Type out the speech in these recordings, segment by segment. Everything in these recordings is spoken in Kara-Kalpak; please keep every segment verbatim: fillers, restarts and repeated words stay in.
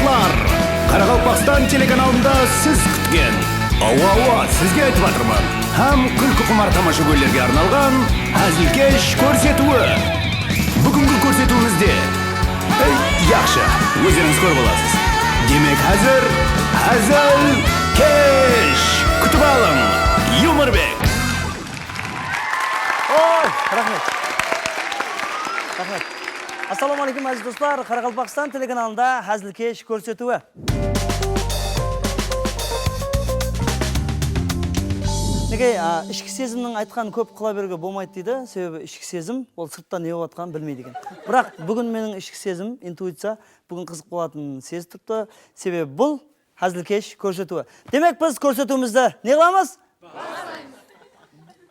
Qaraqalpaqstan telekanalında siz kútken, awa, awa, sizge aytıp atırman, hám kúlkiqumar tamashagóylerge arnalǵan házilkesh kórsetiwi. Búgingi kórsetiwimizde, ey, yaqshı, ózlerińiz kórip alasız. Demek, házir házilkesh. Kútip alıń, Yumorbek. Oy, raxmet. Raxmet. Assalawma áleykum, áziz doslar. Qaraqalpaqstan telekanalında házilkesh kórsetiwi. Nege, a, ishki sezimniń aytqanın kóp qıla beriwge bolmaydı deydi. Sebebi ishki sezim, ol sırtta ne bolıp atqanın bilmeydi eken. Biraq búgin meniń ishki sezim, intuiciya, búgin qızıq bolatının sezip turıptı. Sebebi bul házilkesh kórsetiwi. Demek, biz kórsetiwimizdi ne qılamız?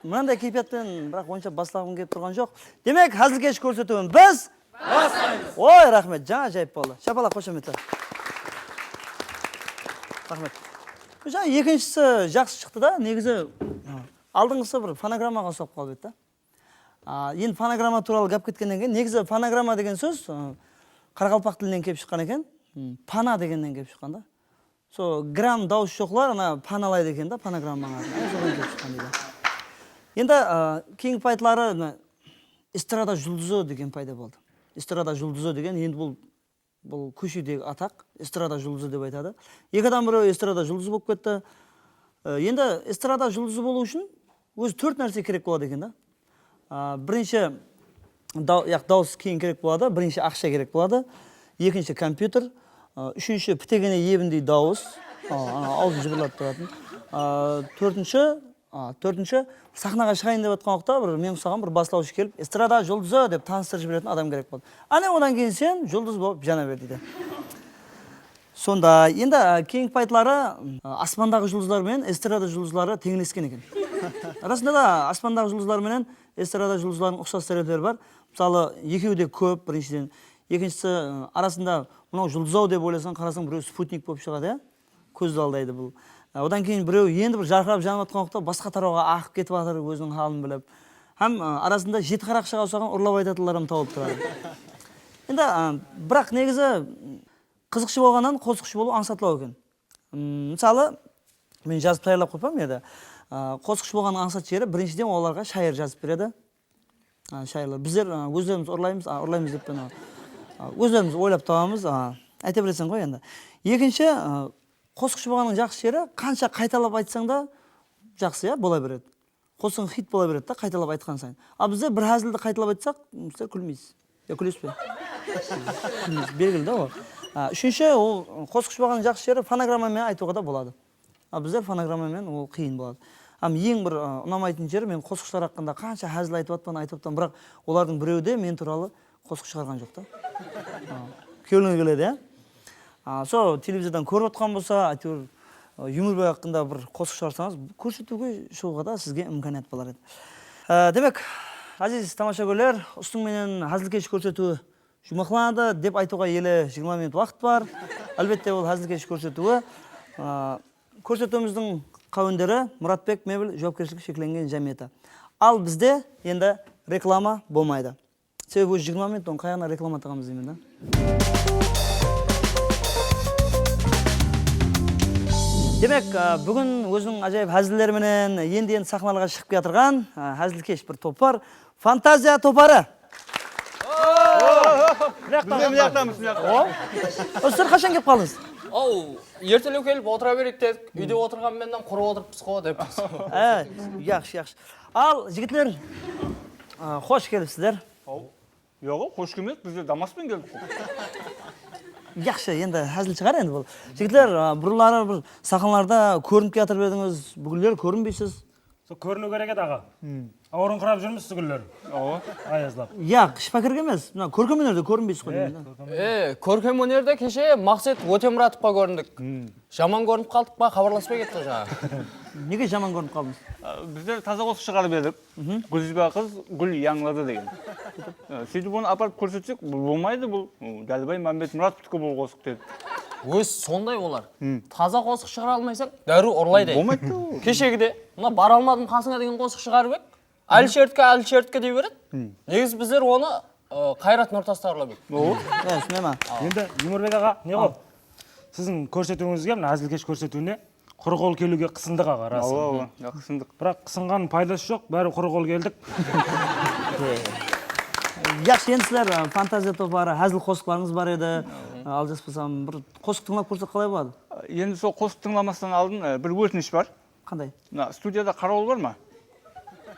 Mınanday keypiyat penen, biraq onsha baslaǵım kelip turǵan joq. Demek, házilkesh kórsetiwin biz baslaymız. Oy, raxmet, jańa ájayıp boldı. Shapalaq, xoshametler. Raxmet. Jańa ekinshisi jaqsı shıqtı da, negizi aldınǵısı bir fonogrammaǵa usap qalıp edi da. A, endi fonogramma tuwralı gáp ketkennen keyin, negizi fonogramma degen sóz, ı, qaraqalpaq tilinen kelip shıqqan eken, ım, pana degennen kelip shıqqan da. Sol gram dawıs joqlar ana panalaydı eken da fonogrammaǵa. Ana sodan kelip shıqqan deydi. Endi, a, keyingi payıtları mına estrada juldızı degen payda boldı. Estrada juldızı degen endi bul, bul kóshedegi ataq, estrada juldızı dep aytadı. Eki adam birew estrada juldızı bolıp ketti. E, endi estrada juldızı bolıw ushın ózi tórt nárse kerek boladı eken da. A, birinshi daw-, yaq, dawıs keyin kerek boladı, birinshi aqsha kerek boladı, ekinshi kompyuter, a, úshinshi pitegene ebindey dawıs, a, a, awzı jıbırlatıp turatın. A, tórtinshi, a, tórtinshi saxnaǵa shıǵayın dep atqan waqıtta bir men usaǵan bir baslawshı kelip, estrada juldızı dep tanıstırıp jiberetin adam kerek boldı. Áne, odan keyin sen juldız bolıp jana ber deydi. Sonda, endi, a, keyingi payıtları, a, aspandaǵı juldızlar menen estrada juldızları teńlesken eken. Rasında da, aspandaǵı juldızlar menen estrada juldızlarınıń uqsas tárepleri bar. Mısalı, ekewi de kóp, birinshiden. Ekinshisi, ı, arasında mınaw juldız-aw dep oylasań, qarasań, birew sputnik bolıp shıǵadı, ya. Kózdi aldaydı bul. A, odan keyin birew endi bir jarqırap janıp atqan waqıtta basqa tarawǵa aqıp ketip atır, óziniń halın bilip. Hám, a, arasında jeti qaraqshıǵa usaǵan urlap aytatınlar hám tawılıp turadı. Endi, a, biraq negizi qızıqshı bolǵannan qosıqshı bolıw ańsatlaw eken. Im, mısalı, men jazıp tayarlap qoyıppan bu jerde. A, qosıqshı bolǵannıń ańsat jeri, birinshiden, olarǵa shayır jazıp beredi. A, shayırlar. Bizler, a, ózlerimiz urlaymız, a, urlaymız dep, a, a, ózlerimiz oylap tabamız, a, ayta bereseń ǵoy endi. Ekinshi, a, qosıqshı bolǵannıń jaqsı jeri, qansha qaytalap aytsań da, jaqsı, ya, bola beredi. Qosıǵıń xit bola beredi da, qaytalap aytqan sayın. A, bizler bir házildi qaytalap aytsaq, sizler kúlmeysiz. Ya kúlesiz be? Kúlmeysiz, belgili da ol. A, úshinshi, ol qosıqshı bolǵannıń jaqsı jeri, fonogramma menen aytıwǵa da boladı. A, bizler fonogramma menen, ol qıyın boladı. Hám eń bir, a, unamaytın jeri, men qosıqshılar haqqında qansha házil aytıp atpan, aytıp atpan, biraq olardıń birewi de men tuwralı qosıq shıǵarǵan joq ta. A, kewlińe keledi, ya? A, sol televizordan kórip atqan bolsa, áytewir, a, Yumorbek haqqında bir qosıq shıǵarsańız, kórsetiwge shıǵıwǵa da sizge imkaniyat bolar edi. A, demek, áziz tamashagóyler, usınıń menen házilkesh kórsetiwi juwmaqlanadı dep aytıwǵa ele jigirma minut waqıt bar. Álbette, ol házilkesh kórsetiwi. A, kórsetiwimizdiń qáwenderi Muratbek mebel juwapkershiligi sheklengen jámiyeti. Al bizde endi reklama bolmaydı. Sebebi ózi jigirma minut, onıń qayaǵına reklama taǵamız deymen da. Demek, a, búgin óziniń ájayıp házilleri menen endi-endi saxnalarǵa shıǵıp kiyatırǵan, a, házilkesh bir topar, Fantaziya toparı. Bizler mıyaqtamız, mıyaqta. O? O, sizler qashan kelip qaldıńız? Aw, ertelew kelip otıra bereyik dedik. Úyde otırǵan menen qurı otırıppız ǵo dep. E, yaqshı, yaqshı. Al, jigitler, a, xosh kelipsizler. Aw. Yoq, xosh kelmedik, bizler Damaspen keldik. Yaqshı, endi házil shıǵar endi bul. Jigitler, a, burınları bir saxnalarda kórinip kiyatırıp edińiz, búginleri kórinbeysiz. Sol kóriniw kerek edi, aǵa. Awırıńqırap júrmiz túgiller. Awa. Ayazlap. Yaq, shıpakerge emes, mına kórkem ónerde kórinbeysiz ǵoy deymen da. E, kórkem ónerde keshe Maqset Ótemuratovqa kórindik. Jaman kórinip qaldıq pa, xabarlaspay ketti jańa. Nege jaman kórinip qaldıńız? A, bizler taza qosıq shıǵarıp edik. Gúlziyba qız gúl yańladı degen. A, sóytip onı aparıp kórsetsek, bul bolmaydı, bul, ı, Dálibay Mámbetmuratovtiki bul qosıq dedi. Ózi sonday olar. Taza qosıq shıǵara almaysań, dárriw urlaydı. Bolmaydı da ol. Keshegide mına Bara almadım qasıńa degen qosıq shıǵarıp edi. Alishertiki, Alishertiki dey beredi. Negizi bizler onı, ı, Qayrat Nurtasqa urlap edik. O? E, shunday ma? Endi Yumorbek aǵa, ne ǵo? Siziń kórsetiwińizge, mına házilkesh kórsetiwine qurı qol keliwge qısındıq, aǵa, ras. Awa, awa. Ya, qısındıq. Biraq qısınǵan paydası joq, bári qurı qol keldik. Yaqshı, endi sizler, e, Fantaziya toparı, házil qosıqlarıńız bar edi. E, aljaspasam, bir qosıq tıńlap kórsek qalay boladı? Endi sol qosıq tıńlamastan aldın, e, bir ótinish bar. Qanday? Mına studiyada qarawıl bar ma?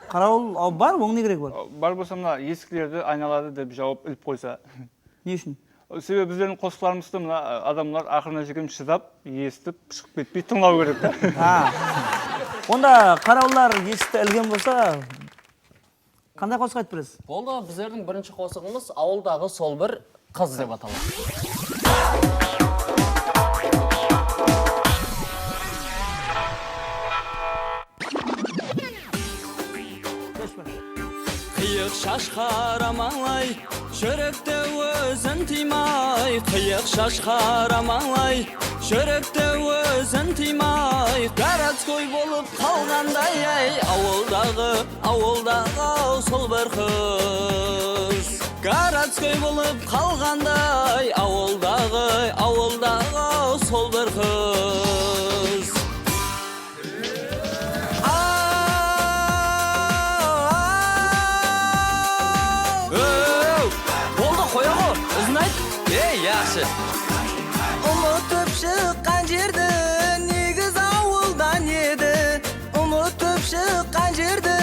Qarawıl, a, bar, onıń ne keregi bar? Bar bolsa, mına esiklerdi, aynalardı dep jawıp ilip qoysa. Ne ushın? Sebebi bizlerdiń qosıqlarımızdı mına adamlar aqırına shekem shıdap, esitip, shıǵıp ketpey tıńlaw kerek ta. Ha. Onda qarawıllar esikti ilgen bolsa, qanday qosıq aytıp beresiz? Boldı, bizlerdiń birinshi qosıǵımız Awıldaǵı sol bir qız dep ataladı. Qıyıq shash qaramalay, júrekte ózin tıymay. Qıyıq shash qaramalay, júrekte ózin tıymay. Gorodskoy bolıp qalǵanday, ay, awıldaǵı, awıldaǵı-aw sol bir qız. Gorodskoy bolıp qalǵanday, awıldaǵı, awıldaǵı-aw sol bir qız. Boldı, qoya ǵo, izin ayt. Ey, yaqshı. Umıtıp shıqqan jerdi, negiz awıldan edi. Umıtıp shıqqan jerdi,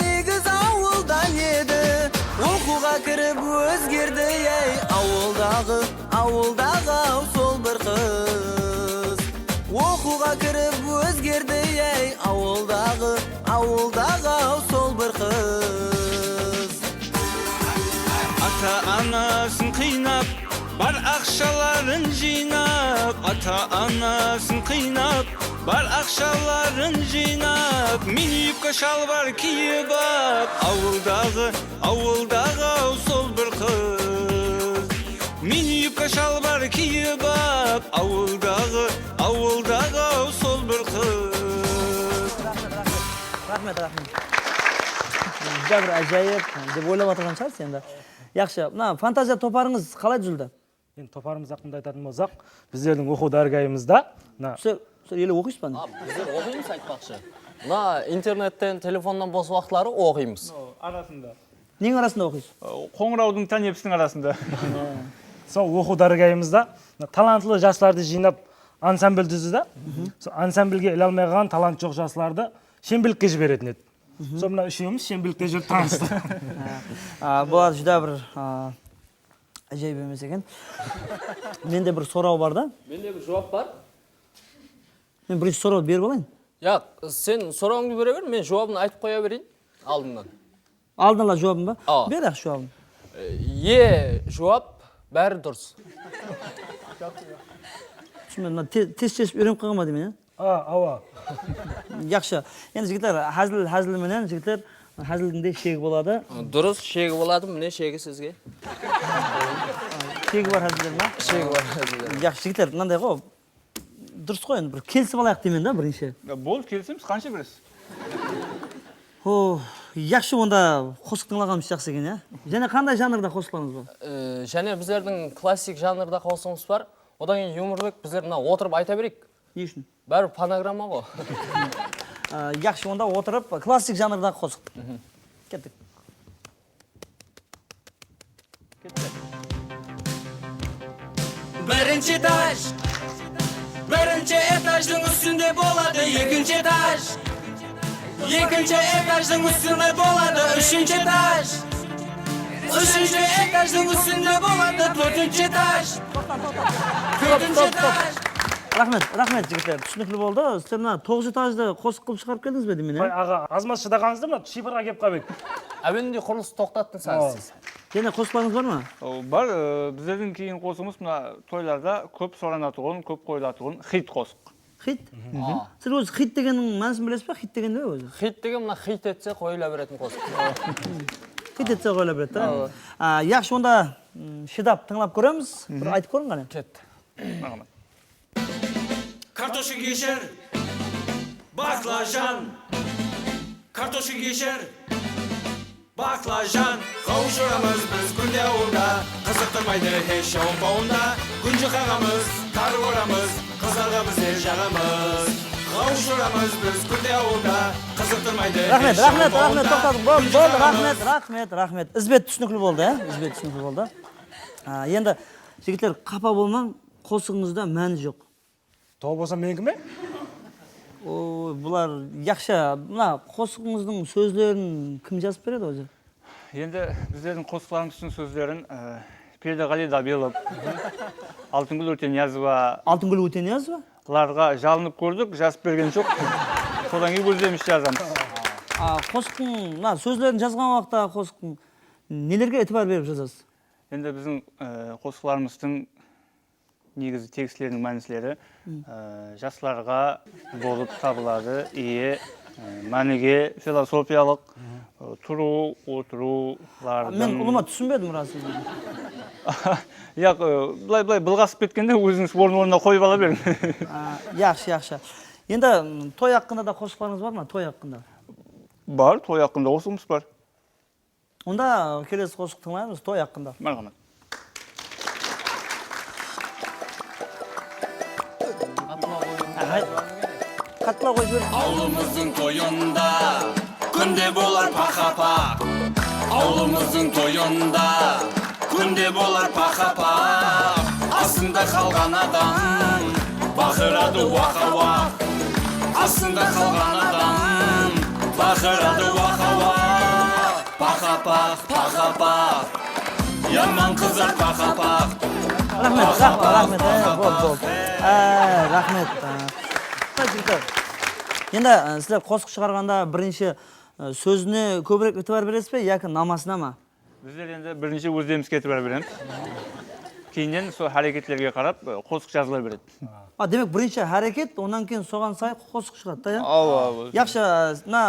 negiz awıldan edi. Oqıwǵa kirip ózgerdi, ey, awıldaǵı, awıldaǵı-aw sol bir qız. Oqıwǵa kirip ózgerdi, ey, awıldaǵı, awıldaǵı-aw sol bir qız. Ata-anasın qıynap, bar aqshaların jıynap, ata-anasın qıynap, bar aqshaların jıynap, mini yubka shalbar kiyip ap, awıldaǵı, awıldaǵı-aw sol bir qız. Mini yubka shalbar kiyip ap, awıldaǵı, awıldaǵı-aw sol bir qız. Raxmet, raxmet. Júdá bir ájayıp dep oylap atırǵan shıǵarsız endi. Yaqshı, mına Fantaziya toparıńız qalay dúzildi? Endi toparımız haqqında aytatın bolsaq, bizlerdiń oqıw dárgayımızda mına... Sizler, sizler ele oqıysız ba? A, bizler oqıymız, aytpaqshı. Mına internetten, telefonnan bos waqıtları oqıymız. O, arasında. Neń arasında oqıysız? O, qońırawdıń tán episiń arasında. Sol oqıw dárgayımızda mına talantlı jaslardı jıynap ansambl dúzdi da. Sol ansamblge ile almay qalǵan talant joq jaslardı shembilikke jiberetin edi. Sol mına úshewimiz shembilikte júrip tanıstıq. A, bular júdá bir, a, ájayıp emes eken. Mende bir soraw bar da. Mende bir juwap bar. Men birinshi sorawdı berip alayın. Yaq, sen sorawıńdı bere ber, men juwabın aytıp qoya bereyin aldınnan. Aldın ala juwabın ba? Awa. Ber, yaq, juwabın. E, e juwap, bári durıs. Túsinbedim, mına te-, test jazıp úyrenip qalǵan ba deymen, ya? A, awa. Yaqshı. Endi, jigitler, házil, házil menen, jigitler, házildiń de shegi boladı. Durıs, shegi boladı, mine shegi sizge. Shegi bar háziller ma? Shegi bar háziller. Yaqshı, jigitler, mınanday ǵo, durıs ǵoy, endi bir kelisip alayıq deymen da, birinshi. Ya, boldı, kelisemiz, qansha beresiz? Ho, yaqshı, onda qosıq tıńlaǵanımız jaqsı eken, ya? Jáne qanday janrda qosıqlarıńız bar? E, jáne bizlerdiń klassik janrda qosıǵımız bar. Odan keyin Yumorbek, bizler mına otırıp ayta bereyik. Ne ushın? Báribir fonogramma ǵo. A, yaqshı, onda otırıp klassik janrdaǵı qosıq. Kettik. Birinshi etaj. Birinshi etajdıń ústinde boladı ekinshi etaj. Ekinshi etajdıń ústinde boladı úshinshi etaj. Úshinshi etajdıń ústinde boladı tórtinshi etaj. Tórtinshi etaj. Raxmet, raxmet, jigitler. Túsinikli boldı. Sizler mına toǵız etajdı qosıq qılıp shıǵarıp keldińiz be deymen, ya? Ay, aǵa, azmaz shıdaǵanıńızda mına shıypırǵa kelip qalıp edik. Áwendey qurılıstı toqtattıń sen. Jáne qosıqlarıńız bar ma? O, bar, e, bizlerdiń keyin qosıǵımız mına toylarda kóp soranatuǵın, kóp qoyılatuǵın xit qosıq. Xit? Siz ózi xit degenniń mánisin bilesiz ba? Xit degen ne ózi? Xit degen mına xit etse qoyıla beretin qosıq. Xit etse qoyıla beredi da. A, yaqshı, onda, mm, shıdap tıńlap kóremiz. Bir aytıp kóriń qáne. Ketti. Kartoshka kesher, baqlajan. Kartoshka kesher, baqlajan. Qawıshıramız biz kúnde awılda, qızıqtırmaydı hesh jawın pawında. Gúnji qaǵamız, Arıp oramız, qızlarǵa bizler jaǵamız. Ǵawıs uramız biz kúnde awılda, qızıqtırmaydı. Raxmet, raxmet, raxmet, toqtatıń. Boldı, boldı, raxmet, raxmet, raxmet. Izbet túsinikli boldı, ya? Izbet túsinikli boldı. A, endi, jigitler, qapa bolmań, qosıǵıńızda máni joq. Tawıp alsam meniki me? O, bular yaqshı. Mına qosıǵıńızdıń sózlerin kim jazıp beredi ózi? Endi bizlerdiń qosıqlarımızdıń sózlerin, e, Perdeǵali Dabelov, Altıngúl Óteniyazova. Altıngúl Óteniyazova? Larǵa jalınıp kórdik, jazıp bergen joq. Sodan keyin ózlerimiz jazamız. A, qosıqtıń, mına sózlerin jazǵan waqıtta qosıqtıń nelerge itibar berip jazasız? Endi biziń, e, qosıqlarımızdıń negizi tekstleriniń mánisleri, e, jaslarǵa bolıp tabıladı, iye, e, mánige, filosofiyalıq, e, turıw, otırıwlardıń. Men ulıwma túsinbedim, ras. Yaq, e, bılay-bılay bılǵasıp ketkende ózińiz orın-ornına qoyıp ala beriń. A, yaqshı, yaqshı. Endi, m, toy haqqında da qosıqlarıńız bar ma, toy haqqında? Bar, toy haqqında qosıǵımız bar. Onda kelesi qosıq tıńlaymız, toy haqqında. Márhamat. Qattıla qoyıp jiber. Awılımızdıń toyında kúnde bolar paqa-paq. Awılımızdıń toyında kúnde bolar paqa-paq. Asında qalǵan adam baqıradı waq-a-waq. Asında qalǵan adam baqıradı waq-a-waq. Paqa-paq, paqa-paq. Yaman qızar paqa-paq. Raxmet, raxmet, raxmet, e, bol, bol. E, raxmet. E. Jigitler, endi, e, sizler qosıq shıǵarǵanda birinshi, e, sózine kóbirek itibar beresiz be yaki namasına ma? Bizler endi birinshi ózlerimizge itibar beremiz. Keyninen sol háreketlerge qarap, e, qosıq jazıla beredi. A, demek, birinshi háreket, onnan keyin soǵan say qosıq shıǵadı da, ya? Awa, awa. Yaqshı, mına,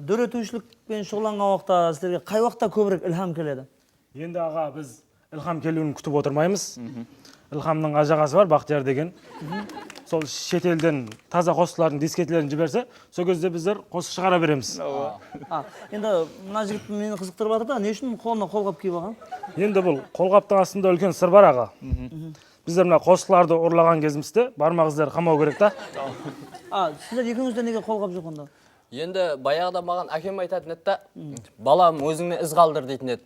dóretiwshilik penen shuǵıllanǵan waqıtta sizlerge qay waqıtta kóbirek ilham keledi? Endi, aǵa, biz ilham keliwin kútip otırmaymız. Ilhamnıń ájaǵası bar, Baxtiyar degen. Sol shet elden taza qosıqlardıń disketlerin jiberse, sol gezde bizler qosıq shıǵara beremiz. Awa. A, endi mına jigit meni qızıqtırıp atır da, ne ushın qolına qolǵap kiyip alǵan? Endi bul qolǵaptıń astında úlken sır bar, aǵa. Bizler mına qosıqlardı urlaǵan gezimizde barmaq izleri qalmaw kerek ta. A, sizler ekewińizde nege qolǵap joq onda? Endi bayaǵıda maǵan ákem aytatın edi da, "Balam, ózińnen iz qaldır," deytin edi.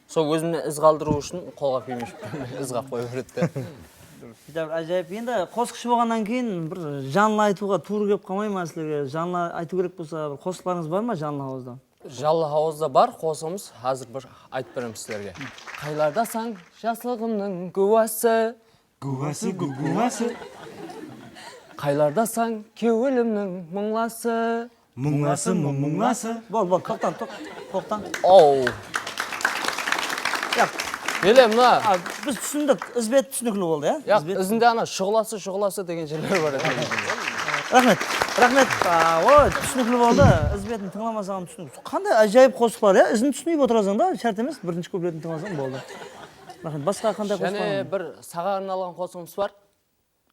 Sol ózimnen iz qaldırıw ushın qolǵap kiymesh, iz qap qoya beredi de. Júdá bir ájayıp. Endi qosıqshı bolǵannan keyin bir janlı aytıwǵa tuwrı kelip qalmay ma sizlerge? Janlı aytıw kerek bolsa, bir qosıqlarıńız bar ma janlı hawazda? Janlı hawazda bar qosıǵımız, házir bir aytıp beremiz sizlerge. Qaylardasań, jaslıǵımnıń gúwası. Gúwası, gú-, gúwası. Qaylardasań, kewlimniń muńlası. Muńlası, muń-, muńlası. Bol, bol, toqtan, toq-, toqtan. Ow. Yaq. Ele, mına. A, biz túsindik, izbet túsinikli boldı, ya? Yaq, izinde ana shuǵlası, shuǵlası degen jerler bar edi. Raxmet, raxmet. A, o, túsinikli boldı. Izbetin tıńlamasam túsinik. Qanday ájayıp qosıqlar, ya? Izin túsinip otırasań da, shárt emes, birinshi kupletin tıńlasań boldı. Raxmet. Basqa qanday qosıqlar bar? Jáne bir saǵan arnalǵan qosıǵımız bar.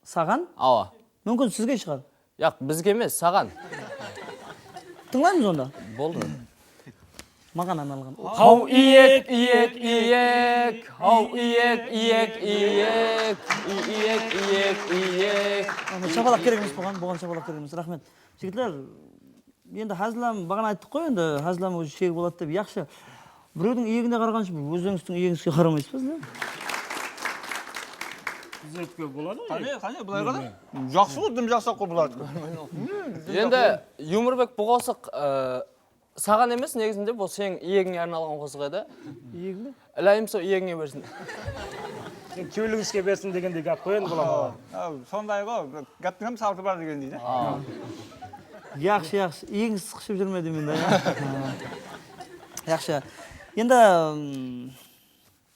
Saǵan? Awa. Múmkin, sizge shıǵar. Yaq, bizge emes, saǵan. Tıńlaymız onda. Boldı. Maǵan arnalǵan. Haw, iyek, iyek, iyek. Haw, iyek, iyek, iyek. I-, iyek, iyek, iyek. Ama shapalaq kerek emes buǵan, buǵan shapalaq kerek emes. Raxmet. Jigitler, endi házillam, baǵana ayttıq ǵoy, endi házillam ózi shegi boladı dep, yaqshı. Birewdiń iyegine qaraǵansha, bir ózlerińizdiń iyegińizge qaramaysız ba sizler? Bizlerdiki boladı ǵoy. Qáne, qáne, bılay qara. Jaqsı ǵoy, dım jaqsı ǵoy bulardiki. Endi, Yumorbek, bul qosıq, ı, saǵan emes, negizinde bul seniń iyegińe arnalǵan qosıq edi. Iyegim be? Ilayım sol iyegińe bersin. Sen kewlińizge bersin degende gáp ǵoy endi, bulań. Aw, sonday ǵoy, gáptiń hám saltı bar degendey da. Yaqshı, yaqshı. Iyegińiz sıqıshıp júrme deymen da, ya. Yaqshı. Endi, ım,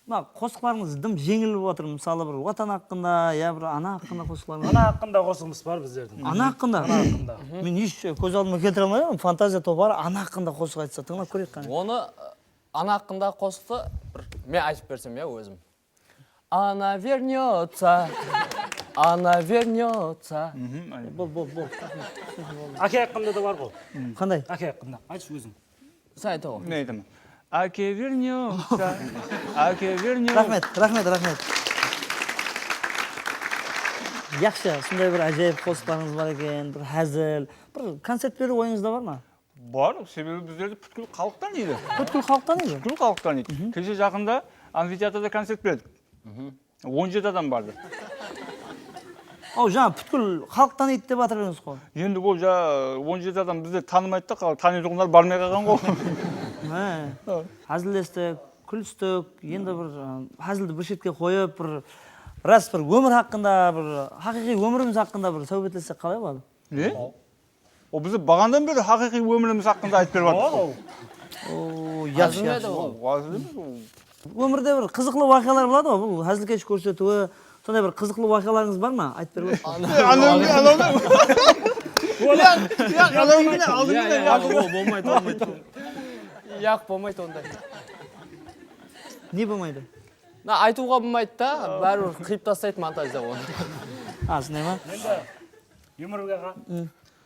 mına qosıqlarıńız dım jeńil bolıp atır. Mısalı, bir watan haqqında, ya bir ana haqqında qosıqlarıńız. Ana haqqında qosıǵımız bar bizlerdiń. Ana haqqında? Ana haqqında. Men hesh kóz aldıma keltire almayman, fantaziya toparı ana haqqında qosıq aytsa, tıńlap kóreyik qáne. Onı, ı, ana haqqındaǵı qosıqtı bir men aytıp bersem, ya, ózim. Она вернётся, она вернётся. Bol, bol, bol. Áke haqqında da bar ǵoy. Qanday? Áke haqqında. Aytshı óziń. Sen ayta ǵoy. Men aytaman. Áke вернётся, áke вернётся. Raxmet, raxmet, raxmet. Yaqshı, sonday bir ájayıp qosıqlarıńız bar eken, bir házil, bir koncert beriw oyıńızda bar ma? Bar, sebebi bizlerdi pútkil xalıq tanıydı. Pútkil xalıq tanıydı? Pútkil xalıq tanıydı. Keshe jaqında amfiteatrda koncert berdik. On jeti adam bardı. Aw, jańa pútkil xalıq tanıydı dep atır edińiz ǵoy. Endi bul ja on jeti adam bizdi tanımaydı da, qal-, tanıytuǵınlar barmay qalǵan ǵoy. Há. Házillestik, kúlistik, endi bir, ı, házildi bir shetke qoyıp, bir ras bir ómir haqqında, bir haqıyqıy ómirimiz haqqında bir sáwbetlessek qalay boladı? Ne? O, biz baǵanadan beri haqıyqıy ómirimiz haqqında aytıp berip atırmız. Oo, yaqshı, yaqshı. Ol házil emes ol. Ómirde bir qızıqlı waqıyalar boladı ǵoy, bul házilkesh kórsetiwi, sonday bir qızıqlı waqıyalarıńız bar ma? Aytıp berip ótsin. Anaw, anaw. Yaq, yaq, anaw menen, aldıń menen, yaq. Ol bolmaydı, bolmaydı. Yaq, bolmaydı onday. Ne bolmaydı? Na, aytıwǵa bolmaydı da, báribir qıyıp taslaydı montajda onı. A, sonday ma? Endi, Yumruk aǵa,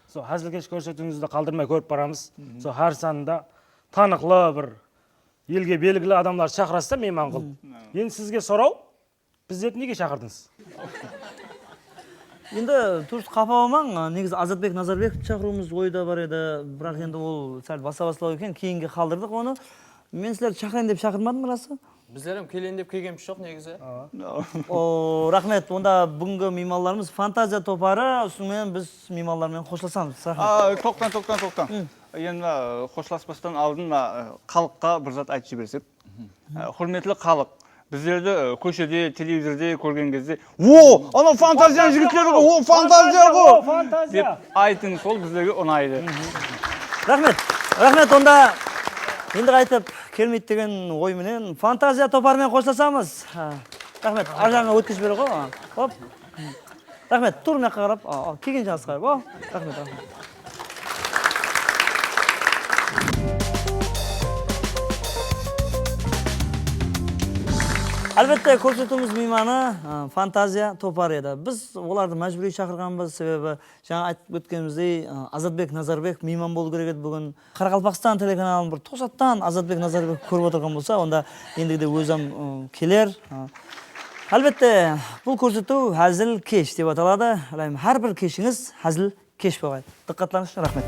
sol házilkesh kórsetiwińizdi qaldırmay kórip baramız. Sol hár sanında tanıqlı bir elge belgili adamlardı shaqırasız da miyman qılıp. Endi sizge soraw, bizlerdi nege shaqırdıńız? Endi durıs qapa bolmań, negizi Azatbek Nazarbekovtı shaqırıwımız oyda bar edi, biraq endi ol sál basa baslaw eken, keyinge qaldırdıq onı. Men sizlerdi shaqırayın dep shaqırmadım, rası. Bizler hám keleyin dep kelgenbiz joq negizi. O, raxmet. Onda búgingi miymanlarımız Fantaziya toparı, usınıń menen biz miymanlar menen xoshlasamız. Raxmet. A, toqtań, toqtań, toqtań. Endi, a, xoslaspastan aldın, a, xalıqqa bir zat aytıp jibersek. A, húrmetli xalıq, bizlerdi, a, kóshede, televizorda kórgen gezde, "O, anaw Fantaziyanıń jigitleri ǵoy, o, Fantaziya ǵoy!" Dep aytıń, sol bizlerge unaydı. Raxmet, raxmet, onda endi qaytıp kelmeydi degen oy menen Fantaziya toparı menen xoshlasamız. Ha, raxmet, arjaǵına ótkizip jibere ǵoy. Hop. Raxmet, tur mına jaqqa qarap, a, a, kelgen jaǵasqa qarap, a, raxmet, raxmet. Álbette, kórsetiwimiz miymanı, a, Fantaziya toparı edi. Biz olardı májbúriy shaqırǵanbız, sebebi jańa aytıp ótkenimizdey, a, Azatbek Nazarbekov miyman bolıw kerek edi búgin. Qaraqalpaqstan telekanalın bir tosattan Azatbek Nazarbekov kórip otırǵan bolsa, onda endigide ózi hám, ı, keler. I, álbette, bul kórsetiw házilkesh dep ataladı. Ilayım, hár bir keshińiz házilkesh bolǵay. Dıqqatlarıńız ushın raxmet.